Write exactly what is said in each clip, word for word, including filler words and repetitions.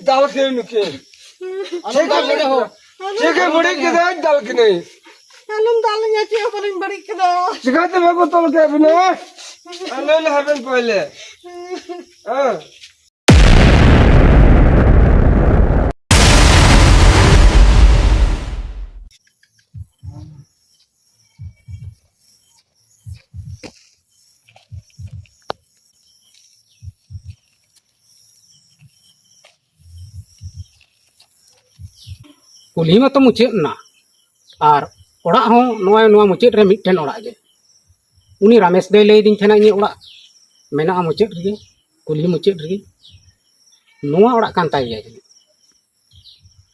ᱫᱟᱞ ᱠᱤᱱᱟᱹᱧ ᱱᱩᱠᱤᱱ᱾ ᱪᱮᱫ ᱮ ᱵᱟᱹᱲᱤᱡ ᱠᱮᱫᱟ? ᱪᱮᱫ ᱮ ᱵᱟᱹᱲᱤᱡ ᱠᱮᱫᱟ? ᱫᱟᱞ ᱠᱤᱱᱟᱹᱧ᱾ ᱟᱞᱚᱢ ᱫᱟᱞ ᱤᱧᱟ, ᱪᱮᱫ ᱦᱚᱸ ᱵᱟᱹᱧ ᱵᱟᱹᱲᱤᱡ ᱠᱮᱫᱟ᱾ ᱪᱤᱠᱟᱹᱛᱮ ᱵᱟᱠᱚ ᱛᱚᱞ ᱠᱮᱫ ᱵᱤᱱᱟ? ᱞᱟᱹᱭ ᱞᱟᱦᱟ ᱵᱮᱱ ᱯᱟᱹᱭᱞᱟᱹ᱾ ᱦᱮᱸ᱾ ᱠᱩᱞᱦᱤ ᱢᱟᱛᱚ ᱢᱩᱪᱟᱹᱫ ᱮᱱᱟ, ᱟᱨ ᱚᱲᱟᱜ ᱦᱚᱸ ᱱᱚᱜᱼᱚᱭ ᱱᱚᱣᱟ ᱢᱩᱪᱟᱹᱫ ᱨᱮ ᱢᱤᱫᱴᱮᱱ ᱚᱲᱟᱜ ᱜᱮ᱾ ᱩᱱᱤ ᱨᱟᱢᱮᱥ ᱫᱚᱭ ᱞᱟᱹᱭ ᱟᱹᱫᱤᱧ ᱛᱟᱦᱮᱱᱟ, ᱤᱧᱟᱹᱜ ᱚᱲᱟᱜ ᱢᱮᱱᱟᱜᱼᱟ ᱢᱩᱪᱟᱹᱫ ᱨᱮᱜᱮ, ᱠᱩᱞᱦᱤ ᱢᱩᱪᱟᱹᱫ ᱨᱮᱜᱮ᱾ ᱱᱚᱣᱟ ᱚᱲᱟᱜ ᱠᱟᱱ ᱛᱟᱭ ᱜᱮᱭᱟ ᱡᱟᱹᱱᱤᱡ᱾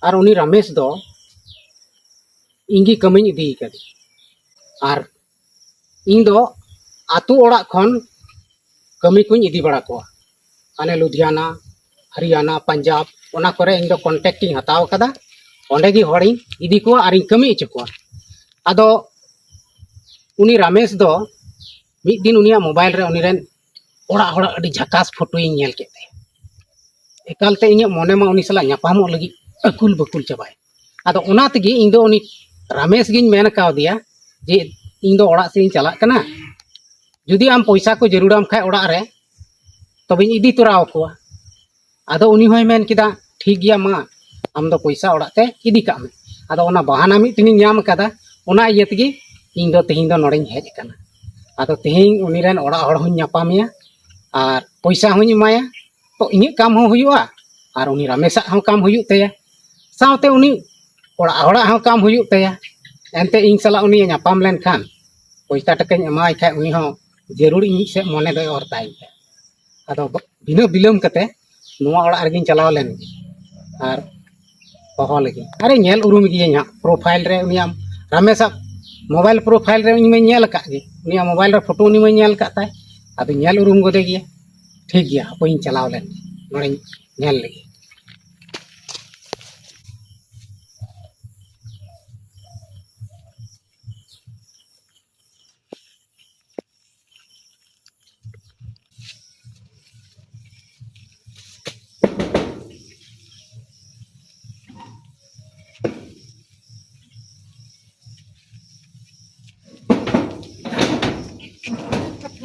ᱟᱨ ᱩᱱᱤ ᱨᱟᱢᱮᱥ ᱫᱚ ᱤᱧ ᱜᱮ ᱠᱟᱹᱢᱤᱧ ᱤᱫᱤ ᱠᱟᱫᱮ᱾ ᱟᱨ ᱤᱧ ᱫᱚ ᱟᱛᱳ ᱚᱲᱟᱜ ᱠᱷᱚᱱ ᱠᱟᱹᱢᱤ ᱠᱚᱧ ᱤᱫᱤ ᱵᱟᱲᱟ ᱠᱚᱣᱟ᱾ ᱦᱟᱱᱮ ᱞᱩᱫᱷᱤᱭᱟᱱᱟ, ᱦᱚᱨᱤᱭᱟᱱᱟ, ᱯᱟᱧᱡᱟᱵᱽ, ᱚᱱᱟ ᱠᱚᱨᱮ ᱤᱧ ᱫᱚ ᱠᱚᱱᱴᱮᱠᱴ ᱤᱧ ᱦᱟᱛᱟᱣ ᱠᱟᱫᱟ᱾ ᱚᱸᱰᱮ ᱜᱮ ᱦᱚᱲᱤᱧ ᱤᱫᱤ ᱠᱚᱣᱟ ᱟᱨᱤᱧ ᱠᱟᱹᱢᱤ ᱦᱚᱪᱚ ᱠᱚᱣᱟ᱾ ᱟᱫᱚ ᱩᱱᱤ ᱨᱟᱢᱮᱥ ᱫᱚ ᱢᱤᱫ ᱫᱤᱱ ᱩᱱᱤᱭᱟᱜ ᱢᱳᱵᱟᱭᱤᱞ ᱨᱮ ᱩᱱᱤ ᱨᱮᱱ ᱚᱲᱟᱜ ᱦᱚᱲᱟᱜ ᱟᱹᱰᱤ ᱡᱷᱟᱠᱟᱥ ᱯᱷᱳᱴᱳᱧ ᱧᱮᱞ ᱠᱮᱫ ᱛᱟᱭᱟ᱾ ᱮᱠᱟᱞᱛᱮ ᱤᱧᱟᱹᱜ ᱢᱚᱱᱮ ᱢᱟ ᱩᱱᱤ ᱥᱟᱞᱟᱜ ᱧᱟᱯᱟᱢᱚᱜ ᱞᱟᱹᱜᱤᱫ ᱟᱹᱠᱩᱞ ᱵᱟᱹᱠᱩᱞ ᱪᱟᱵᱟᱭ᱾ ᱟᱫᱚ ᱚᱱᱟ ᱛᱮᱜᱮ ᱤᱧ ᱫᱚ ᱩᱱᱤ ᱨᱟᱢᱮᱥ ᱜᱤᱧ ᱢᱮᱱ ᱠᱟᱣᱫᱮᱭᱟ ᱡᱮ, "ᱤᱧ ᱫᱚ ᱚᱲᱟᱜ ᱥᱮᱫ ᱤᱧ ᱪᱟᱞᱟᱜ ᱠᱟᱱᱟ, ᱡᱩᱫᱤ ᱟᱢ ᱯᱚᱭᱥᱟ ᱠᱚ ᱡᱟᱹᱨᱩᱲᱟᱢ ᱠᱷᱟᱡ ᱚᱲᱟᱜ ᱨᱮ, ᱛᱚᱵᱮᱧ ᱤᱫᱤ ᱛᱚᱨᱟ ᱟᱠᱚᱣᱟ᱾" ᱟᱫᱚ ᱩᱱᱤ ᱦᱚᱸᱭ ᱢᱮᱱ ᱠᱮᱫᱟ, "ᱴᱷᱤᱠ ᱜᱮᱭᱟ, ᱢᱟ ᱟᱢ ᱫᱚ ᱯᱚᱭᱥᱟ ᱚᱲᱟᱜ ᱛᱮ ᱤᱫᱤ ᱠᱟᱜ ᱢᱮ᱾" ᱟᱫᱚ ᱚᱱᱟ ᱵᱟᱦᱟᱱᱟ ᱢᱤᱫᱴᱮᱱᱤᱧ ᱧᱟᱢ ᱠᱟᱫᱟ, ᱚᱱᱟ ᱤᱭᱟᱹ ᱛᱮᱜᱮ ᱤᱧ ᱫᱚ ᱛᱮᱦᱮᱧ ᱫᱚ ᱱᱚᱰᱮᱧ ᱦᱮᱡ ᱟᱠᱟᱱᱟ᱾ ᱟᱫᱚ ᱛᱮᱦᱮᱧ ᱩᱱᱤ ᱨᱮᱱ ᱚᱲᱟᱜ ᱦᱚᱲ ᱦᱚᱸᱧ ᱧᱟᱯᱟᱢᱮᱭᱟ ᱟᱨ ᱯᱚᱭᱥᱟ ᱦᱚᱸᱧ ᱮᱢᱟᱭᱟ, ᱛᱚ ᱤᱧᱟᱹᱜ ᱠᱟᱢ ᱦᱚᱸ ᱦᱩᱭᱩᱜᱼᱟ ᱟᱨ ᱩᱱᱤ ᱨᱟᱢᱮᱥᱟᱜ ᱦᱚᱸ ᱠᱟᱢ ᱦᱩᱭᱩᱜ ᱛᱟᱭᱟ, ᱥᱟᱶᱛᱮ ᱩᱱᱤ ᱚᱲᱟᱜ ᱦᱚᱲᱟᱜ ᱦᱚᱸ ᱠᱟᱢ ᱦᱩᱭᱩᱜ ᱛᱟᱭᱟ᱾ ᱮᱱᱛᱮ ᱤᱧ ᱥᱟᱞᱟᱜ ᱩᱱᱤ ᱧᱟᱯᱟᱢ ᱞᱮᱱᱠᱷᱟᱱ, ᱯᱚᱭᱥᱟ ᱴᱟᱠᱟᱧ ᱮᱢᱟᱭ ᱠᱷᱟᱡ, ᱩᱱᱤ ᱦᱚᱸ ᱡᱟᱹᱨᱩᱲ ᱤᱧ ᱥᱮᱫ ᱢᱚᱱᱮ ᱫᱚᱭ ᱚᱨ ᱛᱟᱭ ᱜᱮᱭᱟ᱾ ᱟᱫᱚ ᱵᱤᱱᱟᱹ ᱵᱤᱞᱚᱢ ᱠᱟᱛᱮ ᱱᱚᱣᱟ ᱚᱲᱟᱜ ᱨᱮᱜᱮᱧ ᱪᱟᱞᱟᱣ ᱞᱮᱱ ᱜᱮ ᱟᱨ ᱦᱚᱦᱚ ᱞᱮᱜᱮ᱾ ᱟᱨᱮ ᱧᱮᱞ ᱩᱨᱩᱢ ᱜᱤᱭᱟᱹᱧ ᱦᱟᱸᱜ, ᱯᱨᱚᱯᱷᱟᱭᱤᱞ ᱨᱮ ᱩᱱᱤᱭᱟᱜ, ᱨᱟᱢᱮᱥᱟᱜ ᱢᱳᱵᱟᱭᱤᱞ ᱯᱨᱚᱯᱷᱟᱭᱤᱞ ᱨᱮ ᱩᱱᱤ ᱢᱟᱧ ᱧᱮᱞ ᱟᱠᱟᱫ ᱜᱮ, ᱩᱱᱤᱭᱟᱜ ᱢᱳᱵᱟᱭᱤᱞ ᱨᱮ ᱯᱷᱳᱴᱳ ᱩᱱᱤ ᱢᱟᱧ ᱧᱮᱞ ᱟᱠᱟᱫ ᱛᱟᱭ᱾ ᱟᱫᱚ ᱧᱮᱞ ᱩᱨᱩᱢ ᱜᱚᱫᱮ ᱜᱮᱭᱟ᱾ ᱴᱷᱤᱠ ᱜᱮᱭᱟ, ᱦᱟᱯᱳᱭᱤᱧ ᱪᱟᱞᱟᱣ ᱞᱮᱱ ᱜᱮ, ᱱᱚᱰᱮᱧ ᱧᱮᱞ ᱞᱮᱜᱮ᱾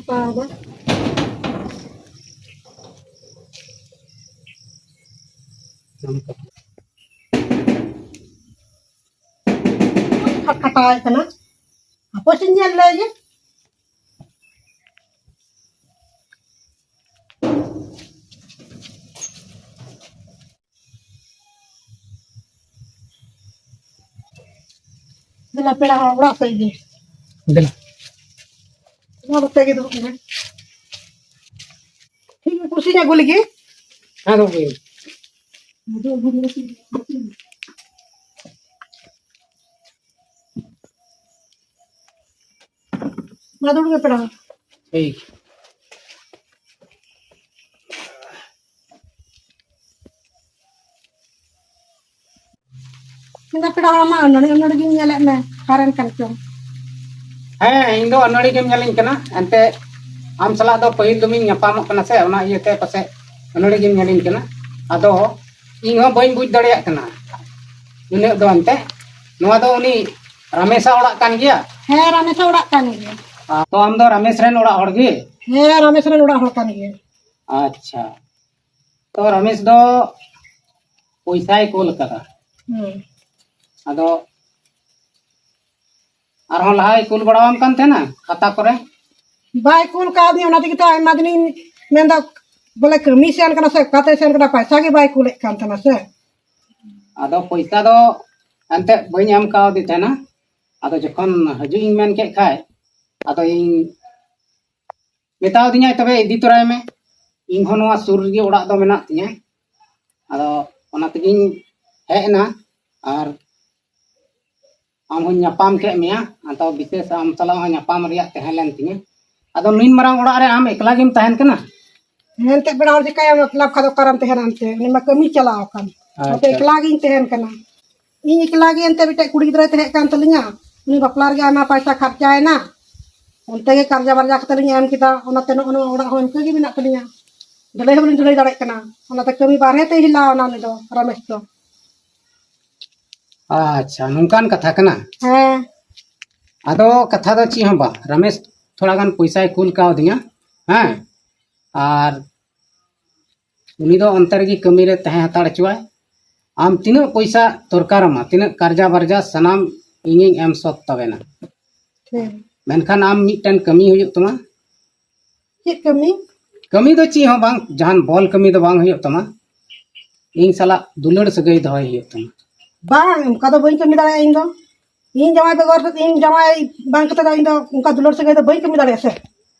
ᱵᱟᱵᱟ᱾ ᱠᱷᱟᱴᱟᱣᱟᱭ ᱠᱟᱱᱟ᱾ ᱦᱟᱯᱳᱭ ᱥᱮᱧ ᱧᱮᱞ ᱞᱮᱜᱮ᱾ ᱫᱮᱞᱟ ᱯᱮᱲᱟ ᱦᱚᱲ ᱚᱲᱟᱜ ᱥᱮᱫ ᱜᱮ᱾ ᱫᱮᱞᱟ᱾ ᱱᱚᱣᱟ ᱱᱚᱛᱮ ᱜᱮ ᱫᱩᱲᱩᱵ ᱢᱮ᱾ ᱴᱷᱤᱠ ᱜᱮ, ᱠᱩᱨᱥᱤᱧ ᱟᱹᱜᱩ ᱞᱮᱜᱮ᱾ ᱦᱮᱸ, ᱜᱚᱢᱠᱮ᱾ ᱢᱟ ᱫᱩᱲᱩᱵ ᱢᱮ ᱯᱮᱲᱟ ᱦᱚᱲ᱾ ᱴᱷᱤᱠ᱾ ᱢᱮᱱᱫᱟ ᱯᱮᱲᱟ ᱦᱚᱲ ᱢᱟ ᱟᱹᱱᱟᱹᱲᱤ ᱟᱹᱱᱟᱹᱲᱤ ᱜᱤᱧ ᱧᱮᱞᱮᱫ ᱢᱮ, ᱚᱠᱟᱨᱮᱱ ᱠᱟᱱ ᱪᱚᱝ? ᱦᱮᱸ, ᱤᱧ ᱫᱚ ᱟᱹᱱᱟᱹᱲᱤ ᱜᱮᱢ ᱧᱮᱞᱤᱧ ᱠᱟᱱᱟ᱾ ᱮᱱᱛᱮ ᱟᱢ ᱥᱟᱞᱟᱜ ᱫᱚ ᱯᱟᱹᱦᱤᱞ ᱫᱚᱢᱤᱧ ᱧᱟᱯᱟᱢᱚᱜ ᱠᱟᱱᱟ ᱥᱮ, ᱚᱱᱟ ᱤᱭᱟᱹᱛᱮ ᱯᱟᱥᱮᱡ ᱟᱹᱱᱟᱹᱲᱤ ᱜᱮᱢ ᱧᱮᱞᱤᱧ ᱠᱟᱱᱟ᱾ ᱟᱫᱚ ᱤᱧ ᱦᱚᱸ ᱵᱟᱹᱧ ᱵᱩᱡᱽ ᱫᱟᱲᱮᱭᱟᱜ ᱠᱟᱱᱟ ᱩᱱᱟᱹᱜ ᱫᱚ᱾ ᱮᱱᱛᱮ ᱱᱚᱣᱟ ᱫᱚ ᱩᱱᱤ ᱨᱟᱢᱮᱥᱟᱜ ᱚᱲᱟᱜ ᱠᱟᱱ ᱜᱮᱭᱟ? ᱦᱮᱸ, ᱨᱟᱢᱮᱥᱟᱜ ᱚᱲᱟᱜ ᱠᱟᱱ ᱜᱮᱭᱟ᱾ ᱟ, ᱛᱚ ᱟᱢ ᱫᱚ ᱨᱟᱢᱮᱥ ᱨᱮᱱ ᱚᱲᱟᱜ ᱦᱚᱲ ᱜᱮ? ᱦᱮᱸ, ᱨᱟᱢᱮᱥ ᱨᱮᱱ ᱚᱲᱟᱜ ᱦᱚᱲ ᱠᱟᱱ ᱜᱮᱭᱟ᱾ ᱟᱪᱪᱷᱟ, ᱛᱚ ᱨᱟᱢᱮᱥ ᱫᱚ ᱯᱚᱭᱥᱟᱭ ᱠᱳᱞ ᱠᱟᱫᱟ᱾ ᱦᱩᱸ᱾ ᱟᱫᱚ ᱟᱨᱦᱚᱸ ᱞᱟᱦᱟᱭ ᱠᱩᱞ ᱵᱟᱲᱟᱣᱟᱢ ᱠᱟᱱ ᱛᱟᱦᱮᱱᱟ ᱠᱷᱟᱛᱟ ᱠᱚᱨᱮ? ᱵᱟᱭ ᱠᱩᱞ ᱠᱟᱣᱫᱤᱧᱟ, ᱚᱱᱟ ᱛᱮᱜᱮ ᱛᱚ ᱟᱭᱢᱟ ᱫᱤᱱᱤᱧ ᱢᱮᱱᱫᱟ, ᱵᱚᱞᱮ ᱠᱟᱹᱢᱤ ᱥᱮᱱ ᱠᱟᱱᱟ ᱥᱮ ᱚᱠᱟᱛᱮ ᱥᱮᱱ ᱠᱟᱱᱟ, ᱯᱟᱭᱥᱟ ᱜᱮ ᱵᱟᱭ ᱠᱩᱞᱮᱫ ᱠᱟᱱ ᱛᱟᱦᱮᱱᱟ ᱥᱮ᱾ ᱟᱫᱚ ᱯᱚᱭᱥᱟ ᱫᱚ ᱮᱱᱛᱮᱫ ᱵᱟᱹᱧ ᱮᱢ ᱠᱟᱣᱫᱮ ᱛᱟᱦᱮᱱᱟ᱾ ᱟᱫᱚ ᱡᱚᱠᱷᱚᱱ ᱦᱤᱡᱩᱜ ᱤᱧ ᱢᱮᱱ ᱠᱮᱫ ᱠᱷᱟᱡ, ᱟᱫᱚ ᱤᱧ ᱢᱮᱛᱟᱣ ᱫᱤᱧᱟᱭ, "ᱛᱚᱵᱮ ᱤᱫᱤ ᱛᱚᱨᱟᱭ ᱢᱮ, ᱤᱧ ᱦᱚᱸ ᱱᱚᱣᱟ ᱥᱩᱨ ᱨᱮᱜᱮ ᱚᱲᱟᱜ ᱫᱚ ᱢᱮᱱᱟᱜ ᱛᱤᱧᱟᱹ, ᱟᱫᱚ ᱚᱱᱟ ᱛᱮᱜᱮᱧ ᱦᱮᱡ ᱮᱱᱟ, ᱟᱨ ᱟᱢ ᱦᱚᱸᱧ ᱧᱟᱯᱟᱢ ᱠᱮᱫ ᱢᱮᱭᱟ, ᱟᱫᱚ ᱵᱤᱥᱮᱥ ᱟᱢ ᱥᱟᱞᱟᱜ ᱦᱚᱸ ᱧᱟᱯᱟᱢ ᱨᱮᱭᱟᱜ ᱛᱟᱦᱮᱸ ᱞᱮᱱ ᱛᱤᱧᱟᱹ, ᱟᱫᱚ ᱱᱩᱱ ᱢᱟᱨᱟᱝ ᱚᱲᱟᱜ ᱨᱮ ᱟᱢ ᱮᱠᱞᱟ ᱜᱮᱢ ᱛᱟᱦᱮᱱ ᱠᱟᱱᱟ?" ᱦᱮᱸ, ᱮᱱᱛᱮᱫ ᱯᱮᱲᱟ ᱦᱚᱲ, ᱪᱤᱠᱟᱹᱭᱟᱢ, ᱮᱠᱞᱟ ᱠᱷᱟᱱ ᱫᱚ ᱚᱠᱟᱨᱮᱢ ᱛᱟᱦᱮᱱᱟ? ᱮᱱᱛᱮ ᱩᱱᱤ ᱢᱟ ᱠᱟᱹᱢᱤ ᱪᱟᱞᱟᱣ ᱟᱠᱟᱱ᱾ ᱟᱪᱪᱷᱟ᱾ ᱟᱫᱚ ᱮᱠᱞᱟ ᱜᱤᱧ ᱛᱟᱦᱮᱱ ᱠᱟᱱᱟ᱾ ᱤᱧ ᱮᱠᱞᱟ ᱜᱮ ᱮᱱᱛᱮ ᱢᱤᱫᱴᱮᱡ ᱠᱩᱲᱤ ᱜᱤᱫᱽᱨᱟᱹᱭ ᱛᱟᱦᱮᱸ ᱠᱟᱱ ᱛᱟᱹᱞᱤᱧᱟ, ᱩᱱᱤ ᱵᱟᱯᱞᱟ ᱨᱮᱜᱮ ᱟᱭᱢᱟ ᱯᱟᱭᱥᱟ ᱠᱷᱟᱨᱪᱟᱭᱮᱱᱟ, ᱚᱱᱛᱮ ᱜᱮ ᱠᱟᱨᱡᱟ ᱵᱟᱨᱡᱟ ᱠᱟᱛᱮ ᱞᱤᱧ ᱮᱢ ᱠᱮᱫᱟ, ᱚᱱᱟᱛᱮ ᱱᱚᱜᱼᱚ ᱱᱚᱣᱟ ᱚᱲᱟᱜ ᱦᱚᱸ ᱤᱱᱠᱟᱹ ᱜᱮ ᱢᱮᱱᱟᱜ ᱛᱟᱹᱞᱤᱧᱟ, ᱰᱷᱟᱹᱞᱟᱹᱭ ᱦᱚᱸ ᱵᱟᱹᱞᱤᱧ ᱰᱷᱟᱹᱞᱟᱹᱭ ᱫᱟᱲᱮᱭᱟᱜ ᱠᱟᱱᱟ᱾ ᱚᱱᱟᱛᱮ ᱠᱟᱹᱢᱤ ᱵᱟᱨᱦᱮ ᱛᱮᱭ ᱦᱮᱞᱟᱣ ᱮᱱᱟ ᱩᱱᱤ ᱫᱚ, ᱨᱚᱢᱮᱥ ᱫᱚ᱾ ᱟᱪᱪᱷᱟ, ᱱᱚᱝᱠᱟᱱ ᱠᱟᱛᱷᱟ ᱠᱟᱱᱟ᱾ ᱦᱮᱸ᱾ ᱟᱫᱚ ᱠᱟᱛᱷᱟ ᱫᱚ ᱪᱮᱫ ᱦᱚᱸ ᱵᱟᱝ, ᱨᱚᱢᱮᱥ ᱛᱷᱚᱲᱟ ᱜᱟᱱ ᱯᱚᱭᱥᱟᱭ ᱠᱩᱞ ᱠᱟᱣᱫᱤᱧᱟ᱾ ᱦᱮᱸ, ᱟᱨ ᱩᱱᱤ ᱫᱚ ᱚᱱᱛᱮ ᱨᱮᱜᱮ ᱠᱟᱹᱢᱤ ᱨᱮ ᱛᱟᱦᱮᱸ ᱦᱟᱛᱟᱲ ᱦᱚᱪᱚᱣᱟᱭ᱾ ᱟᱢ ᱛᱤᱱᱟᱹᱜ ᱯᱚᱭᱥᱟ ᱫᱚᱨᱠᱟᱨᱟᱢᱟ, ᱛᱤᱱᱟᱹᱜ ᱠᱟᱨᱡᱟ ᱵᱟᱨᱡᱟ, ᱥᱟᱱᱟᱢ ᱤᱧᱤᱧ ᱮᱢ ᱥᱚᱛ ᱛᱟᱵᱮᱱᱟ᱾ ᱦᱮᱸ᱾ ᱢᱮᱱᱠᱷᱟᱱ ᱟᱢ ᱢᱤᱫᱴᱮᱱ ᱠᱟᱹᱢᱤ ᱦᱩᱭᱩᱜ ᱛᱟᱢᱟ᱾ ᱪᱮᱫ ᱠᱟᱹᱢᱤ? ᱠᱟᱹᱢᱤ ᱫᱚ ᱪᱮᱫ ᱦᱚᱸ ᱵᱟᱝ, ᱡᱟᱦᱟᱱ ᱵᱚᱞ ᱠᱟᱹᱢᱤ ᱫᱚ ᱵᱟᱝ ᱦᱩᱭᱩᱜ ᱛᱟᱢᱟ᱾ ᱤᱧ ᱥᱟᱞᱟᱜ ᱫᱩᱞᱟᱹᱲ ᱥᱟᱹᱜᱟᱹᱭ ᱫᱚᱦᱚᱭ ᱦᱩᱭᱩᱜ ᱛᱟᱢᱟ᱾ ᱵᱟᱝ, ᱚᱱᱠᱟ ᱫᱚ ᱵᱟᱹᱧ ᱠᱟᱹᱢᱤ ᱫᱟᱲᱮᱭᱟᱜᱼᱟ ᱤᱧ ᱫᱚ᱾ ᱤᱧ ᱡᱟᱶᱟᱭ ᱵᱮᱜᱚᱨ, ᱤᱧ ᱡᱟᱶᱟᱭ ᱵᱟᱝ ᱠᱟᱛᱮ ᱫᱚ ᱤᱧ ᱫᱚ ᱚᱱᱠᱟ ᱫᱩᱞᱟᱹᱲ ᱥᱟᱹᱜᱟᱹᱭ ᱫᱚ ᱵᱟᱹᱧ ᱠᱟᱹᱢᱤ ᱫᱟᱲᱮᱭᱟᱜᱼᱟ ᱥᱮ᱾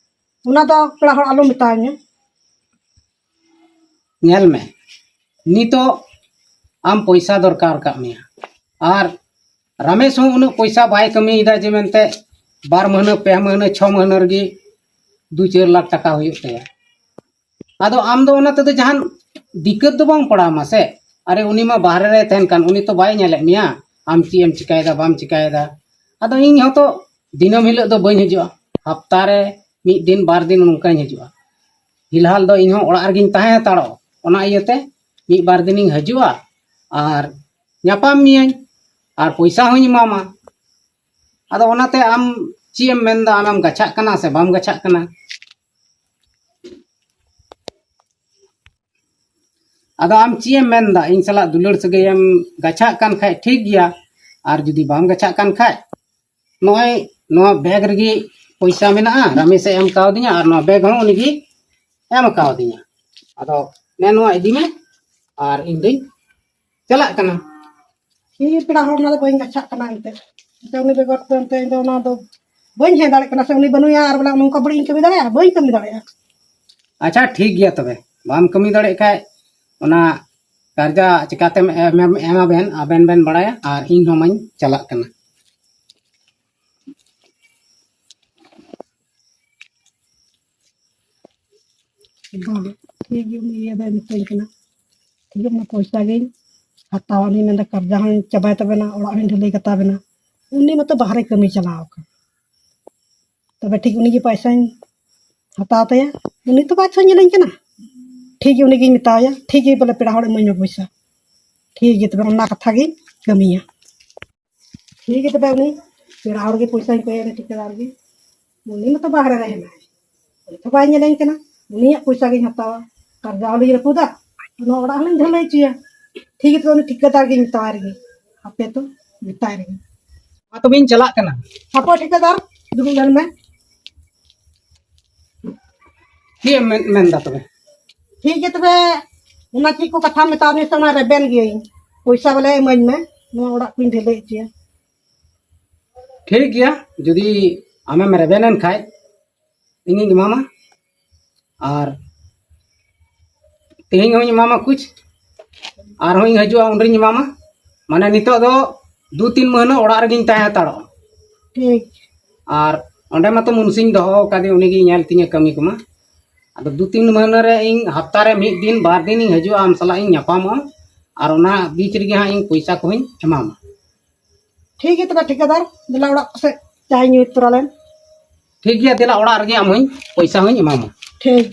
ᱚᱱᱟ ᱫᱚ ᱯᱮᱲᱟ ᱦᱚᱲ ᱟᱞᱚᱢ ᱢᱮᱛᱟᱣᱟᱹᱧᱟ᱾ ᱧᱮᱞ ᱢᱮ, ᱱᱤᱛᱚᱜ ᱟᱢ ᱯᱚᱭᱥᱟ ᱫᱚᱨᱠᱟᱨ ᱠᱟᱜ ᱢᱮᱭᱟ, ᱟᱨ ᱨᱟᱢᱮᱥ ᱦᱚᱸ ᱩᱱᱟᱹᱜ ᱯᱚᱭᱥᱟ ᱵᱟᱭ ᱠᱟᱹᱢᱤᱭᱮᱫᱟ ᱡᱮ ᱢᱮᱱᱛᱮ ᱵᱟᱨ ᱢᱟᱹᱦᱱᱟᱹ, ᱯᱮ ᱢᱟᱹᱦᱱᱟᱹ, ᱪᱷᱚ ᱢᱟᱹᱦᱱᱟᱹ ᱨᱮᱜᱮ ᱫᱩ ᱪᱟᱹᱨ ᱞᱟᱠᱷ ᱴᱟᱠᱟ ᱦᱩᱭᱩᱜ ᱛᱟᱭᱟ᱾ ᱟᱫᱚ ᱟᱢ ᱫᱚ ᱚᱱᱟ ᱛᱮᱫᱚ ᱡᱟᱦᱟᱱ ᱫᱤᱠᱠᱟᱹᱛ ᱫᱚ ᱵᱟᱝ ᱯᱟᱲᱟᱣ ᱟᱢᱟ ᱥᱮ᱾ ᱟᱨᱮ, ᱩᱱᱤ ᱢᱟ ᱵᱟᱦᱨᱮ ᱨᱮ ᱛᱟᱦᱮᱱ ᱠᱟᱱ, ᱩᱱᱤ ᱛᱚ ᱵᱟᱭ ᱧᱮᱞᱮᱫ ᱢᱮᱭᱟ ᱟᱢ ᱪᱮᱫ ᱮᱢ ᱪᱤᱠᱟᱭᱮᱫᱟ, ᱵᱟᱢ ᱪᱤᱠᱟᱭᱮᱫᱟ᱾ ᱟᱫᱚ ᱤᱧ ᱦᱚᱸᱛᱚ ᱫᱤᱱᱟᱹᱢ ᱦᱤᱞᱳᱜ ᱫᱚ ᱵᱟᱹᱧ ᱦᱤᱡᱩᱜᱼᱟ, ᱦᱟᱯᱛᱟ ᱨᱮ ᱢᱤᱫ ᱫᱤᱱ ᱵᱟᱨ ᱫᱤᱱ ᱱᱚᱝᱠᱟᱧ ᱦᱤᱡᱩᱜᱼᱟ᱾ ᱯᱷᱤᱞᱦᱟᱞ ᱫᱚ ᱤᱧ ᱦᱚᱸ ᱚᱲᱟᱜ ᱨᱮᱜᱤᱧ ᱛᱟᱦᱮᱸ ᱦᱟᱛᱟᱲᱚᱜ, ᱚᱱᱟ ᱤᱭᱟᱹᱛᱮ ᱢᱤᱫ ᱵᱟᱨ ᱫᱤᱱᱤᱧ ᱦᱤᱡᱩᱜᱼᱟ ᱟᱨ ᱧᱟᱯᱟᱢ ᱢᱤᱭᱟᱹᱧ, ᱟᱨ ᱯᱚᱭᱥᱟ ᱦᱚᱸᱧ ᱮᱢᱟᱢᱟ᱾ ᱟᱫᱚ ᱚᱱᱟᱛᱮ ᱟᱢ ᱪᱮᱫ ᱮᱢ ᱢᱮᱱᱫᱟ, ᱟᱢᱮᱢ ᱜᱟᱪᱷᱟᱜ ᱠᱟᱱᱟ ᱥᱮ ᱵᱟᱢ ᱜᱟᱪᱷᱟᱜ ᱠᱟᱱᱟ? ᱟᱫᱚ ᱟᱢ ᱪᱮᱫ ᱮᱢ ᱢᱮᱱᱫᱟ, ᱤᱧ ᱥᱟᱞᱟᱜ ᱫᱩᱞᱟᱹᱲ ᱥᱟᱹᱜᱟᱹᱭ ᱮᱢ ᱜᱟᱪᱷᱟᱜ ᱠᱟᱱ ᱠᱷᱟᱡ ᱴᱷᱤᱠ ᱜᱮᱭᱟ, ᱟᱨ ᱡᱩᱫᱤ ᱵᱟᱢ ᱜᱟᱪᱷᱟᱜ ᱠᱟᱱ ᱠᱷᱟᱡ, ᱱᱚᱜᱼᱚᱭ ᱱᱚᱣᱟ ᱵᱮᱜᱽ ᱨᱮᱜᱮ ᱯᱚᱭᱥᱟ ᱢᱮᱱᱟᱜᱼᱟ, ᱨᱟᱢᱮᱥ ᱮ ᱮᱢ ᱠᱟᱣᱫᱤᱧᱟ, ᱟᱨ ᱱᱚᱣᱟ ᱵᱮᱜᱽ ᱦᱚᱸ ᱩᱱᱤᱜᱮ ᱮᱢ ᱠᱟᱣᱫᱤᱧᱟ᱾ ᱟᱫᱚ ᱱᱮ ᱱᱚᱣᱟ ᱤᱫᱤ ᱢᱮ, ᱟᱨ ᱤᱧ ᱫᱩᱧ ᱪᱟᱞᱟᱜ ᱠᱟᱱᱟ᱾ ᱴᱷᱤᱠ ᱜᱮ ᱯᱮᱲᱟ ᱦᱚᱲ, ᱚᱱᱟ ᱫᱚ ᱵᱟᱹᱧ ᱜᱟᱪᱷᱟᱜ ᱠᱟᱱᱟ ᱮᱱᱛᱮ᱾ ᱮᱱᱛᱮ ᱩᱱᱤ ᱵᱮᱜᱚᱨ ᱛᱮ ᱮᱱᱛᱮ ᱤᱧ ᱫᱚ ᱚᱱᱟ ᱫᱚ ᱵᱟᱹᱧ ᱦᱮᱡ ᱫᱟᱲᱮᱭᱟᱜ ᱠᱟᱱᱟ ᱥᱮ, ᱩᱱᱤ ᱵᱟᱹᱱᱩᱭᱟ ᱟᱨ ᱵᱚᱞᱮ ᱱᱚᱝᱠᱟ ᱵᱟᱹᱲᱤᱡ ᱤᱧ ᱠᱟᱹᱢᱤ ᱫᱟᱲᱮᱭᱟᱜᱼᱟ? ᱵᱟᱹᱧ ᱠᱟᱹᱢᱤ ᱫᱟᱲᱮᱭᱟᱜᱼᱟ᱾ ᱟᱪᱪᱷᱟ, ᱴᱷᱤᱠ ᱜᱮᱭᱟ ᱛᱚᱵᱮ, ᱵᱟᱢ ᱠᱟᱹᱢᱤ ᱫᱟᱲᱮᱭᱟᱜ ᱠᱷᱟᱡ ᱚᱱᱟ ᱠᱟᱨᱡᱟ ᱪᱤᱠᱟᱛᱮᱢ ᱮᱢ-, ᱮᱢ-, ᱮᱢᱟᱵᱮᱱ, ᱟᱵᱮᱱ ᱵᱮᱱ ᱵᱟᱲᱟᱭᱟ, ᱟᱨ ᱤᱧ ᱦᱚᱸ ᱢᱟᱧ ᱪᱟᱞᱟᱜ ᱠᱟᱱᱟ᱾ ᱵᱟᱝ, ᱴᱷᱤᱠ ᱜᱮ, ᱩᱱᱤ ᱤᱭᱟᱹ ᱫᱚᱭ ᱢᱤᱛᱟᱹᱧ ᱠᱟᱱᱟ, ᱴᱷᱤᱠ ᱜᱮ, ᱚᱱᱟ ᱯᱚᱭᱥᱟ ᱜᱤᱧ ᱦᱟᱛᱟᱣᱟ᱾ ᱩᱱᱤ ᱢᱮᱱᱫᱟ, ᱠᱟᱨᱡᱟ ᱦᱚᱸ ᱪᱟᱵᱟᱭ ᱛᱟᱵᱮᱱᱟ, ᱚᱲᱟᱜ ᱦᱚᱸᱧ ᱰᱷᱟᱹᱞᱟᱹᱭ ᱠᱟᱛᱟ ᱵᱮᱱᱟ᱾ ᱩᱱᱤ ᱢᱟᱛᱚ ᱵᱟᱦᱨᱮ ᱠᱟᱹᱢᱤ ᱪᱟᱞᱟᱣ ᱟᱠᱟᱱ᱾ ᱛᱚᱵᱮ ᱴᱷᱤᱠ ᱩᱱᱤ ᱜᱮ ᱯᱚᱭᱥᱟᱧ ᱦᱟᱛᱟᱣ ᱛᱟᱭᱟ᱾ ᱩᱱᱤ ᱛᱚ ᱵᱟᱭ ᱪᱷᱚ ᱧᱮᱞᱟᱹᱧ ᱠᱟᱱᱟ᱾ ᱴᱷᱤᱠ ᱜᱮ, ᱩᱱᱤ ᱜᱤᱧ ᱢᱮᱛᱟᱣᱟᱭᱟ, ᱴᱷᱤᱠ ᱜᱮ, ᱵᱚᱞᱮ ᱯᱮᱲᱟ ᱦᱚᱲ ᱤᱢᱟᱹᱧ ᱢᱮ ᱯᱚᱭᱥᱟ᱾ ᱴᱷᱤᱠ ᱜᱮ, ᱛᱚᱵᱮ ᱚᱱᱟ ᱠᱟᱛᱷᱟ ᱜᱤᱧ ᱠᱟᱹᱢᱤᱭᱟ᱾ ᱴᱷᱤᱠ ᱜᱮ, ᱛᱚᱵᱮ ᱩᱱᱤ ᱯᱮᱲᱟ ᱦᱚᱲ ᱜᱮ ᱯᱚᱭᱥᱟᱧ ᱠᱚᱭᱮ ᱠᱟᱱᱟ, ᱴᱷᱤᱠᱟᱹᱫᱟᱨ ᱜᱮ᱾ ᱩᱱᱤ ᱢᱟᱛᱚ ᱵᱟᱦᱨᱮ ᱨᱮ ᱦᱮᱱᱟᱭ, ᱩᱱᱤ ᱛᱚ ᱵᱟᱭ ᱧᱮᱞᱮᱧ ᱠᱟᱱᱟ᱾ ᱩᱱᱤᱭᱟᱜ ᱯᱚᱭᱥᱟ ᱜᱤᱧ ᱦᱟᱛᱟᱣᱟ, ᱠᱟᱨᱡᱟ ᱦᱚᱸᱞᱤᱧ ᱨᱟᱹᱯᱩᱫᱟ, ᱱᱚᱣᱟ ᱚᱲᱟᱜ ᱦᱚᱸᱞᱤᱧ ᱰᱷᱟᱹᱞᱟᱹᱭ ᱦᱚᱪᱚᱭᱟ᱾ ᱴᱷᱤᱠ ᱜᱮᱭᱟ, ᱛᱚ ᱩᱱᱤ ᱴᱷᱤᱠᱟᱹᱫᱟᱨ ᱜᱤᱧ ᱢᱮᱛᱟᱣᱟᱭ ᱨᱮᱜᱮ, ᱦᱟᱯᱮ ᱛᱚ ᱢᱮᱛᱟᱭ ᱨᱮᱜᱮ᱾ ᱢᱟ ᱛᱚᱵᱮᱧ ᱪᱟᱞᱟᱜ ᱠᱟᱱᱟ᱾ ᱦᱟᱯᱳᱭ ᱴᱷᱤᱠᱟᱹᱫᱟᱨ, ᱫᱩᱲᱩᱵ ᱞᱮᱱ ᱢᱮ᱾ ᱪᱮᱫ ᱮᱢ ᱢᱮᱱ, ᱢᱮᱱᱫᱟ ᱛᱚᱵᱮ? ᱴᱷᱤᱠ ᱜᱮᱭᱟ ᱛᱚᱵᱮ, ᱚᱱᱟ ᱪᱮᱫ ᱠᱚ ᱠᱟᱛᱷᱟᱢ ᱢᱮᱛᱟᱣ ᱫᱤᱧᱟ ᱥᱮ, ᱚᱱᱟ ᱨᱮᱵᱮᱱ ᱜᱤᱭᱟᱹᱧ᱾ ᱯᱚᱭᱥᱟ ᱵᱚᱞᱮ ᱤᱢᱟᱹᱧ ᱢᱮ, ᱱᱚᱣᱟ ᱚᱲᱟᱜ ᱠᱚᱧ ᱰᱷᱟᱹᱞᱟᱹᱭ ᱦᱚᱪᱚᱭᱟ᱾ ᱴᱷᱤᱠ ᱜᱮᱭᱟ, ᱡᱩᱫᱤ ᱟᱢᱮᱢ ᱨᱮᱵᱮᱱ ᱮᱱ ᱠᱷᱟᱡ, ᱤᱧᱤᱧ ᱮᱢᱟᱢᱟ᱾ ᱟᱨ ᱛᱮᱦᱮᱧ ᱦᱚᱸᱧ ᱮᱢᱟᱢᱟ ᱠᱩᱪ, ᱟᱨᱦᱚᱸᱧ ᱦᱤᱡᱩᱜᱼᱟ, ᱩᱱᱨᱤᱧ ᱮᱢᱟᱢᱟ᱾ ᱢᱟᱱᱮ ᱱᱤᱛᱚᱜ ᱫᱚ ᱫᱩ ᱛᱤᱱ ᱢᱟᱹᱦᱱᱟᱹ ᱚᱲᱟᱜ ᱨᱮᱜᱤᱧ ᱛᱟᱦᱮᱸ ᱦᱟᱛᱟᱲᱚᱜᱼᱟ᱾ ᱴᱷᱤᱠ᱾ ᱟᱨ ᱚᱸᱰᱮ ᱢᱟᱛᱚ ᱢᱩᱱᱥᱤᱧ ᱫᱚᱦᱚ ᱟᱠᱟᱫᱮ, ᱩᱱᱤᱜᱮᱭ ᱧᱮᱞ ᱛᱤᱧᱟᱹ ᱠᱟᱹᱢᱤ ᱠᱚᱢᱟ᱾ ᱟᱫᱚ ᱫᱩ ᱛᱤᱱ ᱢᱟᱹᱦᱱᱟᱹ ᱨᱮ ᱤᱧ ᱦᱟᱯᱛᱟ ᱨᱮ ᱢᱤᱫ ᱫᱤᱱ, ᱵᱟᱨ ᱫᱤᱱ ᱤᱧ ᱦᱤᱡᱩᱜᱼᱟ, ᱟᱢ ᱥᱟᱞᱟᱜ ᱤᱧ ᱧᱟᱯᱟᱢᱚᱜᱼᱟ᱾ ᱟᱨ ᱚᱱᱟ ᱵᱤᱪ ᱨᱮᱜᱮ ᱦᱟᱸᱜ ᱤᱧ ᱯᱚᱭᱥᱟ ᱠᱚᱦᱚᱸᱧ ᱮᱢᱟᱢᱟ᱾ ᱴᱷᱤᱠ ᱜᱮᱭᱟ ᱛᱚᱵᱮ ᱴᱷᱤᱠᱟᱹᱫᱟᱨ, ᱫᱮᱞᱟ ᱚᱲᱟᱜ ᱥᱮᱫ ᱪᱟᱭ ᱧᱩ ᱛᱚᱨᱟ ᱞᱮᱱ᱾ ᱴᱷᱤᱠ ᱜᱮᱭᱟ, ᱫᱮᱞᱟ ᱚᱲᱟᱜ ᱨᱮᱜᱮ ᱟᱢ ᱦᱚᱸᱧ ᱯᱚᱭᱥᱟ ᱦᱚᱸᱧ ᱮᱢᱟᱢᱟ᱾ ᱴᱷᱤᱠ᱾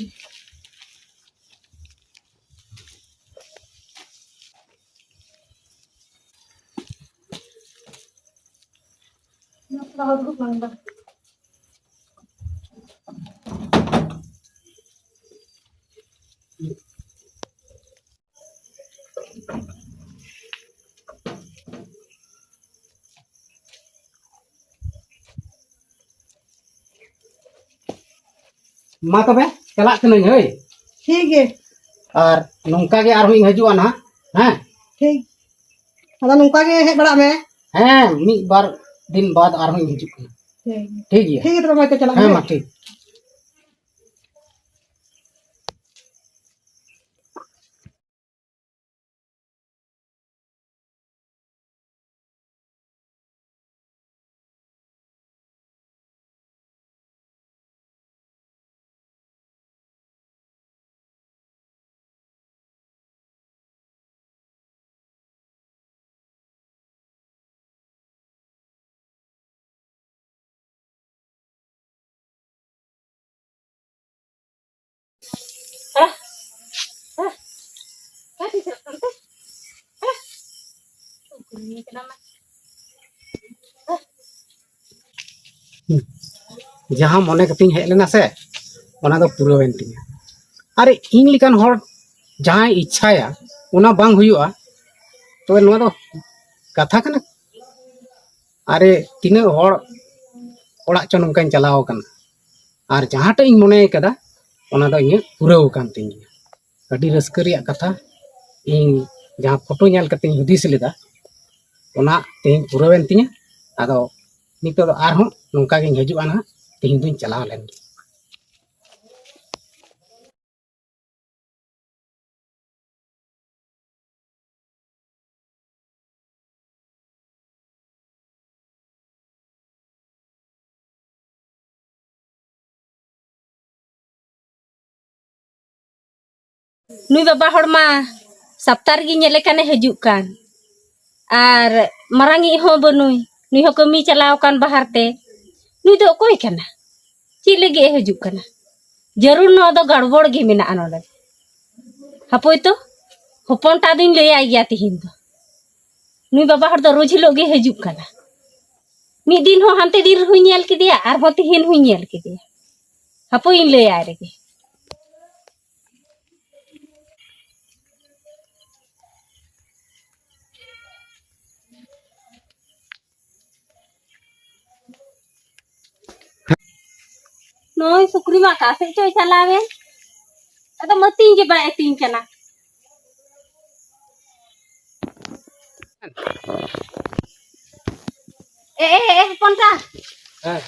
ᱢᱟ ᱛᱚᱵᱮ, ᱪᱟᱞᱟᱜ ᱠᱟᱹᱱᱟᱹᱧ ᱦᱳᱭ᱾ ᱴᱷᱤᱠ ᱜᱮ᱾ ᱟᱨ ᱱᱚᱝᱠᱟ ᱜᱮ ᱟᱨᱦᱚᱸ ᱤᱧ ᱦᱤᱡᱩᱜᱼᱟ ᱱᱟᱦᱟᱜ, ᱦᱮᱸ? ᱴᱷᱤᱠ᱾ ᱟᱫᱚ ᱱᱚᱝᱠᱟ ᱜᱮ ᱦᱮᱡ ᱵᱟᱲᱟᱜ ᱢᱮ᱾ ᱦᱮᱸ, ᱢᱤᱫ ᱵᱟᱨ ᱫᱤᱱ ᱵᱟᱫᱽ ᱟᱨᱦᱚᱸ ᱤᱧ ᱦᱤᱡᱩᱜ ᱠᱟᱱᱟ᱾ ᱴᱷᱤᱠ ᱜᱮᱭᱟ᱾ ᱴᱷᱤᱠ ᱜᱮᱭᱟ, ᱛᱚᱵᱮ ᱢᱟ ᱪᱟᱞᱟᱜ ᱢᱮ᱾ ᱦᱮᱸ, ᱢᱟ ᱴᱷᱤᱠ᱾ ᱡᱟᱦᱟᱸ ᱢᱚᱱᱮ ᱠᱟᱛᱮᱧ ᱦᱮᱡ ᱞᱮᱱᱟ ᱥᱮ, ᱚᱱᱟ ᱫᱚ ᱯᱩᱨᱟᱹᱣᱮᱱ ᱛᱤᱧᱟ᱾ ᱟᱨ ᱤᱧ ᱞᱮᱠᱟᱱ ᱦᱚᱲ ᱡᱟᱦᱟᱸᱭ ᱤᱪᱪᱷᱟᱭᱟ, ᱚᱱᱟ ᱵᱟᱝ ᱦᱩᱭᱩᱜᱼᱟ, ᱛᱚᱵᱮ ᱱᱚᱣᱟ ᱫᱚ ᱠᱟᱛᱷᱟ ᱠᱟᱱᱟ? ᱟᱨᱮ, ᱛᱤᱱᱟᱹᱜ ᱦᱚᱲ ᱚᱲᱟᱜ ᱪᱚ ᱱᱚᱝᱠᱟᱧ ᱪᱟᱞᱟᱣ ᱟᱠᱟᱱᱟ, ᱟᱨ ᱡᱟᱦᱟᱸᱴᱟᱜ ᱤᱧ ᱢᱚᱱᱮ ᱠᱟᱫᱟ, ᱚᱱᱟ ᱫᱚ ᱤᱧᱟᱹᱜ ᱯᱩᱨᱟᱹᱣ ᱟᱠᱟᱱ ᱛᱤᱧ ᱜᱮᱭᱟ᱾ ᱟᱹᱰᱤ ᱨᱟᱹᱥᱠᱟᱹ ᱨᱮᱭᱟᱜ ᱠᱟᱛᱷᱟ, ᱤᱧ ᱡᱟᱦᱟᱸ ᱯᱷᱳᱴᱳ ᱧᱮᱞ ᱠᱟᱛᱮᱧ ᱦᱩᱫᱤᱥ ᱞᱮᱫᱟ, ᱚᱱᱟ ᱛᱮᱦᱮᱧ ᱯᱩᱨᱟᱹᱣᱮᱱ ᱛᱤᱧᱟᱹ᱾ ᱟᱫᱚ ᱱᱤᱛᱚᱜ ᱫᱚ ᱟᱨᱦᱚᱸ ᱱᱚᱝᱠᱟ ᱜᱤᱧ ᱦᱤᱡᱩᱜᱼᱟ ᱱᱟᱦᱟᱜ, ᱛᱮᱦᱮᱧ ᱫᱩᱧ ᱪᱟᱞᱟᱣ ᱞᱮᱱ ᱜᱮ᱾ ᱱᱩᱭ ᱵᱟᱵᱟ ᱦᱚᱲ ᱢᱟ ᱥᱟᱯᱛᱟ ᱨᱮᱜᱮ ᱧᱮᱞᱮ ᱠᱟᱱᱮ ᱦᱤᱡᱩᱜ ᱠᱟᱱ, ᱟᱨ ᱢᱟᱨᱟᱝᱤᱡ ᱦᱚᱸ ᱵᱟᱹᱱᱩᱭ, ᱱᱩᱭ ᱦᱚᱸ ᱠᱟᱹᱢᱤ ᱪᱟᱞᱟᱣ ᱟᱠᱟᱱ ᱵᱟᱦᱟᱨ ᱛᱮ᱾ ᱱᱩᱭ ᱫᱚ ᱚᱠᱚᱭ ᱠᱟᱱᱟ? ᱪᱮᱫ ᱞᱟᱹᱜᱤᱫ ᱮ ᱦᱤᱡᱩᱜ ᱠᱟᱱᱟ? ᱡᱟᱹᱨᱩᱲ ᱱᱚᱣᱟ ᱫᱚ ᱜᱟᱲᱵᱚᱲ ᱜᱮ ᱢᱮᱱᱟᱜᱼᱟ ᱱᱚᱰᱮ᱾ ᱦᱟᱯᱳᱭ ᱛᱚ, ᱦᱚᱯᱚᱱ ᱴᱟ ᱫᱚᱧ ᱞᱟᱹᱭᱟᱭ ᱜᱮᱭᱟ ᱛᱤᱦᱤᱧ ᱫᱚ᱾ ᱱᱩᱭ ᱵᱟᱵᱟ ᱦᱚᱲ ᱫᱚ ᱨᱳᱡᱽ ᱦᱤᱞᱳᱜ ᱜᱮ ᱦᱤᱡᱩᱜ ᱠᱟᱱᱟ᱾ ᱢᱤᱫ ᱫᱤᱱ ᱦᱚᱸ ᱦᱟᱱᱛᱮ ᱫᱤᱱ ᱨᱮᱦᱚᱸᱧ ᱧᱮᱞ ᱠᱮᱫᱮᱭᱟ, ᱟᱨᱦᱚᱸ ᱛᱤᱦᱤᱧ ᱦᱚᱸᱧ ᱧᱮᱞ ᱠᱮᱫᱮᱭᱟ᱾ ᱦᱟᱯᱳᱭᱤᱧ ᱞᱟᱹᱭᱟᱭ ᱨᱮᱜᱮ᱾ ᱱᱩᱭ ᱥᱩᱠᱨᱤ ᱢᱟ ᱚᱠᱟ ᱥᱮᱫ ᱪᱚᱭ ᱪᱟᱞᱟᱣᱮᱱ, ᱟᱫᱚ ᱟᱹᱛᱤᱧ ᱜᱮ ᱵᱟᱭ ᱟᱹᱛᱤᱧ ᱠᱟᱱᱟ᱾ ᱮ, ᱮ, ᱮ, ᱦᱚᱯᱚᱱ ᱛᱟ᱾ ᱦᱮᱸ᱾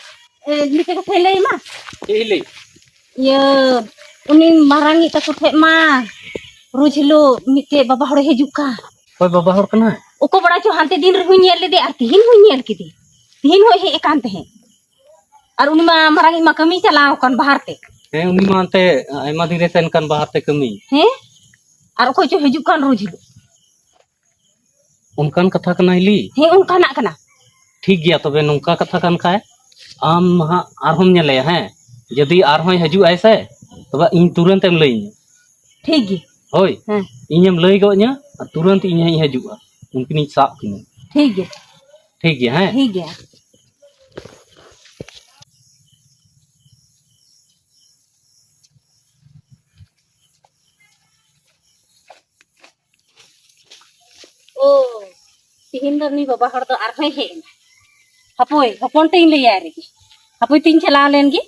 ᱮ, ᱢᱤᱫᱴᱮᱡ ᱠᱟᱛᱷᱟᱧ ᱞᱟᱹᱭ ᱟᱢᱟ᱾ ᱪᱮᱫ ᱤᱧ ᱞᱟᱹᱭ? ᱤᱭᱟᱹ, ᱩᱱᱤ ᱢᱟᱨᱟᱝᱤᱡ ᱛᱟᱠᱚ ᱴᱷᱮᱡ ᱢᱟ ᱨᱳᱡᱽ ᱦᱤᱞᱳᱜ ᱢᱤᱫᱴᱮᱡ ᱵᱟᱵᱟ ᱦᱚᱲᱮ ᱦᱤᱡᱩᱜ ᱠᱟᱱ᱾ ᱚᱠᱚᱭ ᱵᱟᱵᱟ ᱦᱚᱲ ᱠᱟᱱᱟᱭ? ᱚᱠᱚᱭ ᱵᱟᱲᱟᱭ ᱪᱚ, ᱦᱟᱱᱛᱮ ᱫᱤᱱ ᱨᱮᱦᱚᱸᱧ ᱧᱮᱞ ᱞᱮᱫᱮ ᱟᱨ ᱛᱤᱦᱤᱧ ᱦᱚᱸᱧ ᱧᱮᱞ ᱠᱮᱫᱮ᱾ ᱛᱤᱦᱤᱧ ᱦᱚᱸᱭ ᱦᱮᱡ ᱟᱠᱟᱱ ᱛᱟᱦᱮᱸᱫ᱾ ᱟᱨ ᱩᱱᱤ ᱢᱟ ᱢᱟᱨᱟᱝᱤᱡ ᱢᱟ ᱠᱟᱹᱢᱤ ᱪᱟᱞᱟᱣ ᱟᱠᱟᱱ ᱵᱟᱦᱟᱨ ᱛᱮ᱾ ᱦᱮᱸ, ᱩᱱᱤ ᱢᱟ ᱦᱟᱱᱛᱮ ᱟᱭᱢᱟ ᱫᱤᱱ ᱨᱮ ᱥᱮᱱ ᱠᱟᱱ ᱵᱟᱦᱟᱨ ᱛᱮ ᱠᱟᱹᱢᱤ᱾ ᱦᱮᱸ? ᱟᱨ ᱚᱠᱚᱭ ᱪᱚ ᱦᱤᱡᱩᱜ ᱠᱟᱱ ᱨᱳᱡᱽ ᱦᱤᱞᱳᱜ᱾ ᱚᱱᱠᱟᱱ ᱠᱟᱛᱷᱟ ᱠᱟᱱᱟ ᱦᱤᱞᱤ? ᱦᱮᱸ, ᱚᱱᱠᱟᱱᱟᱜ ᱠᱟᱱᱟ᱾ ᱴᱷᱤᱠ ᱜᱮᱭᱟ, ᱛᱚᱵᱮ ᱱᱚᱝᱠᱟ ᱠᱟᱛᱷᱟ ᱠᱟᱱ ᱠᱷᱟᱡ, ᱟᱢ ᱦᱟᱸᱜ ᱟᱨᱦᱚᱸᱢ ᱧᱮᱞᱮᱭᱟ, ᱦᱮᱸ? ᱡᱩᱫᱤ ᱟᱨᱦᱚᱸᱭ ᱦᱤᱡᱩᱜ ᱟᱭ ᱥᱮ, ᱛᱚᱵᱮ ᱤᱧ ᱛᱩᱨᱟᱹᱱᱛ ᱮᱢ ᱞᱟᱹᱭᱟᱹᱧᱟ᱾ ᱴᱷᱤᱠ ᱜᱮ᱾ ᱦᱳᱭ᱾ ᱦᱮᱸ᱾ ᱤᱧᱮᱢ ᱞᱟᱹᱭ ᱜᱚᱫ ᱟᱹᱧᱟ, ᱟᱨ ᱛᱩᱨᱟᱹᱱᱛ ᱤᱧ ᱦᱟᱸᱜ ᱤᱧ ᱦᱤᱡᱩᱜᱼᱟ, ᱩᱱᱠᱤᱱᱤᱧ ᱥᱟᱵ ᱠᱤᱱᱟ᱾ ᱴᱷᱤᱠ ᱜᱮ᱾ ᱴᱷᱤᱠ ᱜᱮᱭᱟ, ᱦᱮᱸ? ᱴᱷᱤᱠ ᱜᱮᱭᱟ᱾ ᱳ, ᱛᱤᱦᱤᱧ ᱫᱚ ᱱᱩᱭ ᱵᱟᱵᱟ ᱦᱚᱲ ᱫᱚ ᱟᱨᱦᱚᱸᱭ ᱦᱮᱡ ᱮᱱᱟ᱾ ᱦᱟᱯᱳᱭ, ᱦᱚᱯᱚᱱ ᱛᱮᱧ ᱞᱟᱹᱭᱟᱭ ᱨᱮᱜᱮ᱾ ᱦᱟᱯᱳᱭ, ᱛᱤᱧ ᱪᱟᱞᱟᱣ ᱞᱮᱱ ᱜᱮ᱾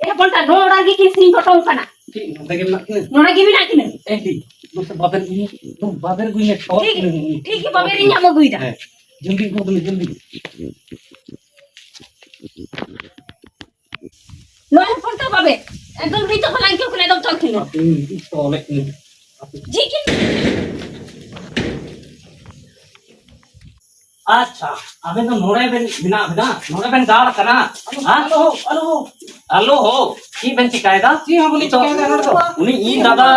ᱮ ᱦᱚᱯᱚᱱ ᱛᱟ, ᱱᱚᱰᱮ ᱜᱮ ᱠᱤᱱ ᱥᱤᱧ ᱜᱚᱴᱚᱝ ᱠᱟᱱᱟ᱾ ᱪᱮᱫ, ᱱᱚᱰᱮ ᱜᱮ ᱢᱮᱱᱟᱜ ᱠᱤᱱᱟ? ᱱᱚᱰᱮ ᱜᱮ ᱢᱮᱱᱟᱜ ᱠᱤᱱᱟ᱾ ᱮ, ᱴᱷᱤᱠ᱾ ᱢᱟᱥᱮ ᱵᱟᱵᱮᱨ ᱤᱧ, ᱵᱟᱵᱮᱨ ᱟᱹᱜᱩᱭ ᱢᱮ, ᱴᱷᱤᱠ, ᱴᱷᱤᱠ ᱜᱮ, ᱵᱟᱵᱮᱨ ᱤᱧ ᱟᱹᱜᱩᱭᱮᱫᱟ᱾ ᱦᱮᱸ, ᱡᱚᱞᱫᱤ ᱟᱹᱜᱩ ᱢᱮ, ᱡᱚᱞᱫᱤ᱾ ᱱᱚᱣᱟ ᱦᱚᱯᱚᱱ ᱛᱟ ᱵᱟᱵᱮᱨ, ᱮᱠᱫᱚᱢ ᱱᱤᱛᱚᱜ ᱠᱷᱚᱱ ᱞᱟᱝ ᱟᱹᱭᱠᱟᱹᱣ ᱠᱟᱱᱟ, ᱮᱠᱫᱚᱢ ᱛᱚᱞ ᱠᱤᱱ ᱢᱮ᱾ ᱟᱯᱮ ᱛᱚᱞᱮᱫ ᱠᱤᱱ᱾ ᱡᱤ ᱠᱤᱱ᱾ ᱟᱪᱪᱷᱟ, ᱟᱵᱮᱱ ᱫᱚ ᱱᱚᱰᱮ ᱵᱮᱱ ᱢᱮᱱᱟᱜ ᱵᱮᱱᱟ? ᱱᱚᱰᱮ ᱵᱮᱱ ᱫᱟᱹᱲ ᱠᱟᱱᱟ? ᱦᱮᱸ? ᱟᱞᱚ ᱦᱳ, ᱟᱞᱚ ᱦᱳ᱾ ᱟᱞᱚ ᱦᱳ, ᱪᱮᱫ ᱵᱮᱱ ᱪᱤᱠᱟᱭᱮᱫᱟ? ᱪᱮᱫ ᱦᱚᱸ ᱵᱟᱹᱞᱤᱧ ᱪᱤᱠᱟᱭᱮᱫᱟ ᱱᱚᱰᱮ ᱫᱚ᱾ ᱩᱱᱤ ᱤᱧ ᱫᱟᱫᱟ,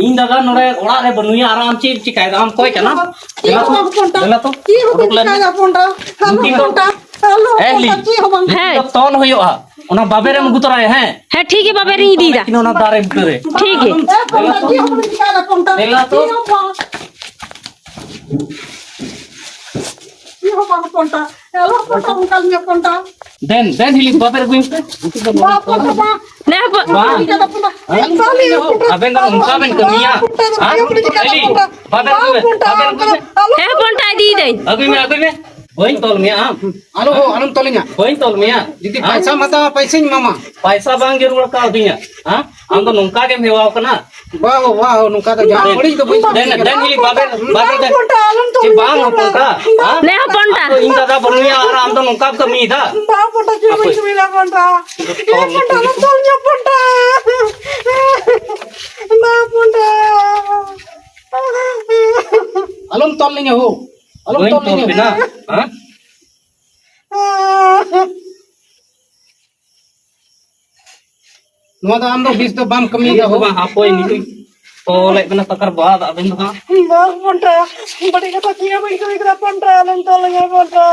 ᱤᱧ ᱫᱟᱫᱟ ᱱᱚᱰᱮ ᱚᱲᱟᱜ ᱨᱮ ᱵᱟᱹᱱᱩᱭᱟ ᱟᱨ ᱟᱢ ᱪᱮᱫ ᱮᱢ ᱪᱤᱠᱟᱭᱮᱫᱟ? ᱟᱢ ᱚᱠᱚᱭ ᱠᱟᱱᱟᱢ? ᱪᱮᱫ ᱦᱚᱸ ᱵᱟᱝ ᱯᱚᱱᱴᱟ᱾ ᱫᱮᱞᱟ ᱛᱚ, ᱪᱮᱫ ᱦᱚᱸ ᱵᱟᱹᱧ ᱩᱰᱩᱠ ᱞᱮᱱ ᱪᱤᱠᱟᱭᱮᱫᱟ ᱯᱚᱱᱴᱟ᱾ ᱟᱞᱚ ᱩᱱᱠᱤᱱ ᱫᱚ ᱯᱚᱱᱴᱟ᱾ ᱟᱞᱚ ᱮ ᱯᱚᱱᱴᱟ, ᱞᱤ, ᱪᱮᱫ ᱦᱚᱸ ᱵᱟᱝ᱾ ᱦᱮᱸ᱾ ᱛᱚᱞ ᱦᱩᱭᱩᱜᱼᱟ᱾ ᱚᱱᱟ ᱵᱟᱵᱮᱨᱮᱢ ᱟᱹᱜᱩ ᱛᱚᱨᱟᱭᱟ, ᱦᱮᱸ? ᱦᱮᱸ, ᱴᱷᱤᱠ ᱜᱮ, ᱵᱟᱵᱮᱨᱤᱧ ᱤᱫᱤᱭᱮᱫᱟ᱾ ᱚᱱᱟ ᱫᱟᱨᱮ ᱵᱩᱴᱟᱹ ᱨᱮ᱾ ᱴᱷᱤᱠ ᱜᱮ᱾ ᱮ ᱯᱚᱱᱴᱟ, ᱪᱮᱫ ᱦᱚᱸ ᱵᱟᱹᱧ ᱪᱤᱠᱟᱭᱮᱫᱟ ᱯᱚᱱᱴᱟ᱾ ᱫᱮᱞᱟ ᱛᱚ᱾ ᱪᱮᱫ ᱦᱚᱸ ᱵᱟᱝ᱾ ᱪᱮᱫ ᱦᱚᱸ ᱵᱟᱝ ᱯᱚᱱᱴᱟ᱾ ᱮ, ᱟᱞᱚ ᱯᱚᱱᱴᱟ, ᱚᱱᱠᱟ ᱞᱤᱧᱟ ᱯᱚᱱᱴᱟ᱾ ᱫᱮᱱ, ᱫᱮᱱ ᱦᱤᱞᱤ ᱵᱟᱵᱮᱨ ᱟᱹᱜᱩᱭ ᱢᱮ᱾ ᱵᱟ ᱯᱚᱱᱴᱟ, ᱵᱟ᱾ ᱱᱮ ᱦᱚᱯᱚᱱ᱾ ᱵᱟ᱾ ᱪᱤᱠᱟᱹᱭᱮᱫᱟ ᱯᱚᱱᱴᱟ? ᱦᱮᱸ? ᱵᱟ ᱞᱤᱧᱟ ᱯᱚᱱᱴᱟ᱾ ᱟᱵᱮᱱ ᱫᱚ ᱚᱱᱠᱟ ᱵᱮᱱ ᱠᱟᱹᱢᱤᱭᱟ? ᱵᱟ ᱯᱚᱱᱴᱟ, ᱦᱮᱸ? ᱪᱮᱫ ᱦᱚᱸ ᱵᱟᱹᱧ ᱪᱤᱠᱟᱹᱭᱮᱫᱟ ᱦᱤᱞᱤ, ᱯᱚᱱᱴᱟ᱾ ᱵᱟᱵᱮᱨ ᱵᱟ ᱟᱹᱜᱩᱭ ᱢᱮ, ᱯᱚᱱᱴᱟ, ᱵᱟᱵᱮᱨ ᱟᱹᱜᱩᱭ ᱢᱮ᱾ ᱟᱞᱚ ᱦᱮᱸ, ᱯᱚᱱᱴᱟ, ᱟᱹᱜᱩᱭ ᱢᱮ, ᱟᱹᱜᱩᱭ ᱢᱮ᱾ ᱵᱟᱹᱧ ᱛᱚᱞ ᱢᱮᱭᱟ ᱟᱢ᱾ ᱟᱞᱚ ᱦᱳ, ᱟᱞᱚᱢ ᱛᱚᱞᱤᱧᱟ᱾ ᱵᱟᱹᱧ ᱛᱚᱞ ᱢᱮᱭᱟ᱾ ᱡᱩᱫᱤ ᱟᱢ ᱯᱟᱭᱥᱟᱢ ᱦᱟᱛᱟᱣᱟ, ᱯᱟᱭᱥᱟᱧ ᱮᱢᱟᱢᱟ᱾ ᱯᱟᱭᱥᱟ ᱵᱟᱝ ᱡᱟᱹᱨᱩᱲ ᱠᱟᱣᱫᱤᱧᱟ᱾ ᱦᱮᱸ? ᱟᱢ ᱫᱚ ᱱᱚᱝᱠᱟ ᱜᱮᱢ ᱦᱮᱣᱟᱣ ᱠᱟᱱᱟ᱾ ᱵᱟᱦ, ᱵᱟᱦ, ᱱᱚᱝᱠᱟ ᱫᱚ ᱡᱟᱦᱟᱸ ᱫᱮᱱ, ᱵᱟᱹᱲᱤᱡ ᱫᱚ ᱵᱟᱹᱧ ᱫᱮᱱ, ᱠᱟᱹᱢᱤᱭᱟ᱾ ᱫᱮᱱ ᱦᱤᱞᱤ ᱵᱟᱵᱮᱨ, ᱵᱟᱵᱮᱨ ᱫᱮᱱ᱾ ᱵᱟᱦ ᱯᱚᱱᱴᱟ, ᱟᱞᱚᱢ ᱪᱮᱫ ᱛᱚᱞᱤᱧᱟ ᱵᱟᱝ ᱯᱚᱱᱴᱟ᱾ ᱦᱚᱯᱚᱱ ᱠᱟ? ᱦᱮᱸ? ᱱᱮ ᱦᱚᱯᱚᱱ ᱴᱟ᱾ ᱟᱢ ᱫᱚ ᱤᱧ ᱫᱟᱫᱟ ᱵᱟᱹᱱᱩᱭᱟ ᱟᱨ ᱟᱢ ᱫᱚ ᱱᱚᱝᱠᱟᱢ ᱠᱟᱹᱢᱤᱭᱮᱫᱟ᱾ ᱵᱟᱦ ᱯᱚᱱᱴᱟ, ᱪᱮᱫ ᱦᱚᱸ ᱵᱟᱹᱧ ᱦᱟᱯᱳᱭ᱾ ᱠᱟᱹᱢᱤᱭᱮᱫᱟ ᱯᱚᱱᱴᱟ᱾ ᱮ ᱯᱚᱱᱴᱟ, ᱟᱞᱚᱢ ᱛᱚᱞᱤᱧᱟ ᱯᱚᱱᱴᱟ᱾ ᱵᱟᱦ ᱯᱚᱱᱴᱟ᱾ ᱟᱞᱚᱢ ᱛᱚᱞ ᱞᱤᱧᱟ ᱦᱳ᱾ ᱟᱞᱚᱢ ᱵᱟᱹᱧ ᱛᱚᱞ ᱛᱚᱞ ᱞᱤᱧᱟ᱾ ᱵᱮᱱᱟ, ᱦᱮᱸ? ᱱᱚᱣᱟ ᱫᱚ ᱟᱢ ᱫᱚ ᱵᱤᱥ ᱫᱚ ᱵᱟᱢ ᱠᱟᱹᱢᱤᱭᱮᱫᱟ ᱦᱳ᱾ ᱵᱟᱝ, ᱦᱟᱯᱳᱭ, ᱱᱤᱛᱚᱜ ᱛᱚᱞᱮᱫ ᱵᱮᱱᱟ ᱛᱟᱠᱟᱨ ᱵᱟᱫ ᱟᱵᱮᱱ ᱫᱚ ᱦᱟᱸᱜ᱾ ᱵᱟᱝ ᱯᱚᱱᱴᱟ, ᱵᱟᱹᱲᱤᱡ ᱠᱟᱛᱷᱟ ᱪᱮᱫ ᱦᱚᱸ ᱵᱟᱹᱧ ᱠᱟᱹᱢᱤ ᱠᱟᱫᱟ ᱯᱚᱱᱴᱟ, ᱟᱞᱚᱢ ᱛᱚᱞ ᱞᱤᱧᱟ ᱯᱚᱱᱴᱟ᱾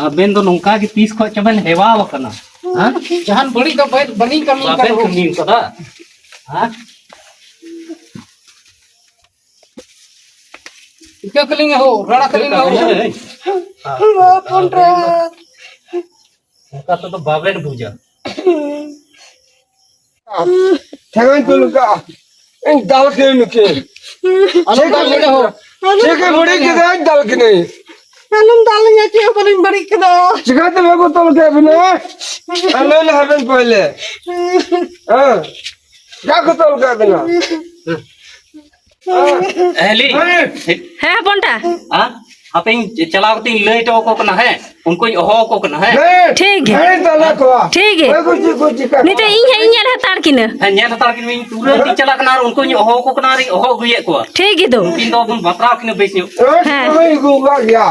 ᱟᱵᱮᱱ ᱫᱚ ᱱᱚᱝᱠᱟ ᱜᱮ ᱛᱤᱥ ᱠᱷᱚᱱ ᱪᱚ ᱵᱮᱱ ᱦᱮᱣᱟ ᱟᱠᱟᱱᱟ᱾ ᱦᱮᱸ? ᱡᱟᱦᱟᱱ ᱵᱟᱹᱲᱤᱡ ᱫᱚ ᱵᱟᱹᱧ, ᱵᱟᱹᱞᱤᱧ ᱠᱟᱹᱢᱤ ᱵᱟᱵᱮᱱ ᱠᱟᱫᱟ᱾ ᱠᱟᱹᱢᱤ ᱠᱟᱫᱟ? ᱦᱮᱸ? ᱤᱠᱟᱹ ᱠᱟᱹᱞᱤᱧ ᱦᱳ, ᱨᱟᱲᱟ ᱠᱟᱹᱞᱤᱧ ᱦᱳ᱾ ᱦᱮᱸ᱾ ᱚᱱᱠᱟ ᱛᱮᱫᱚ ᱵᱟᱵᱮᱱ ᱵᱩᱡᱟ᱾ ᱴᱷᱮᱸᱜᱟᱧ ᱛᱩᱞ ᱠᱟᱜᱼᱟ᱾ ᱤᱧ ᱫᱟᱞ ᱠᱤᱱᱟᱹᱧ ᱱᱩᱠᱤᱱ᱾ ᱟᱞᱚᱢ ᱫᱟᱞ ᱞᱮᱫᱟ ᱦᱳ᱾ ᱪᱮᱫ ᱮ ᱵᱟᱹᱲᱤᱡ ᱠᱮᱫᱟ? ᱤᱧ ᱫᱟᱞ ᱠᱤᱱᱟᱹᱧ᱾ ᱟᱞᱚᱢ ᱫᱟᱞ ᱞᱤᱧᱟ, ᱪᱮᱫ ᱦᱚᱸ ᱵᱟᱹᱞᱤᱧ ᱵᱟᱹᱲᱤᱡ ᱠᱮᱫᱟ᱾ ᱪᱤᱠᱟᱹᱛᱮ ᱵᱟᱠᱚ ᱛᱚᱞ ᱠᱮᱫ ᱵᱤᱱᱟ? ᱟᱨ ᱞᱟᱹᱭ ᱞᱟᱦᱟ ᱵᱮᱱ ᱯᱟᱹᱭᱞᱟᱹ᱾ ᱦᱮᱸ᱾ ᱪᱮᱫᱟᱜ ᱠᱚ ᱛᱚᱞ ᱠᱮᱫ ᱵᱤᱱᱟ? ᱦᱮᱞᱤ᱾ ᱦᱮᱸ᱾ ᱦᱮᱸ, ᱦᱚᱯᱚᱱᱴᱟ᱾ ᱦᱮᱸ? ᱦᱟᱯᱮᱧ ᱪᱟᱞᱟᱣ ᱠᱟᱛᱮᱧ ᱞᱟᱹᱭ ᱦᱚᱴᱚ ᱟᱠᱚ ᱠᱟᱱᱟ, ᱦᱮᱸ? ᱩᱱᱠᱩᱧ ᱦᱚᱦᱚ ᱟᱠᱚ ᱠᱟᱱᱟ, ᱦᱮᱸ? ᱦᱮᱸ᱾ ᱴᱷᱤᱠ ᱜᱮᱭᱟ᱾ ᱦᱮᱸ, ᱛᱟᱞᱟ ᱠᱚᱣᱟ᱾ ᱴᱷᱤᱠ ᱜᱮᱭᱟ᱾ ᱚᱠᱚᱭ ᱠᱚ ᱪᱮᱫ ᱠᱚ ᱪᱤᱠᱟᱹ ᱱᱤᱛᱚᱜ ᱠᱟᱱᱟ? ᱤᱧ ᱦᱟᱸᱜ ᱤᱧ ᱧᱮᱞ ᱦᱟᱛᱟᱲ ᱠᱤᱱᱟᱹ᱾ ᱦᱮᱸ, ᱧᱮᱞ ᱦᱟᱛᱟᱲ ᱠᱤᱱᱟᱹᱧ᱾ ᱛᱩᱨᱟᱹᱛ ᱤᱧ ᱪᱟᱞᱟᱜ ᱠᱟᱱᱟ ᱟᱨ ᱩᱱᱠᱩᱧ ᱦᱚᱦᱚ ᱟᱠᱚ ᱠᱟᱱᱟ ᱟᱨᱤᱧ ᱦᱚᱦᱚ ᱟᱹᱜᱩᱭᱮᱫ ᱠᱚᱣᱟ᱾ ᱴᱷᱤᱠ ᱜᱮ ᱫᱚ᱾ ᱩᱱᱠᱤᱱ ᱫᱚ ᱵᱚᱱ ᱵᱟᱛᱨᱟᱣ ᱠᱤᱱᱟ ᱵᱮᱥ ᱧᱚᱜ᱾ ᱦᱮᱸ᱾ ᱦᱮᱸ᱾ ᱟᱹᱜᱩ ᱠᱟᱜ ᱜᱮᱭᱟ᱾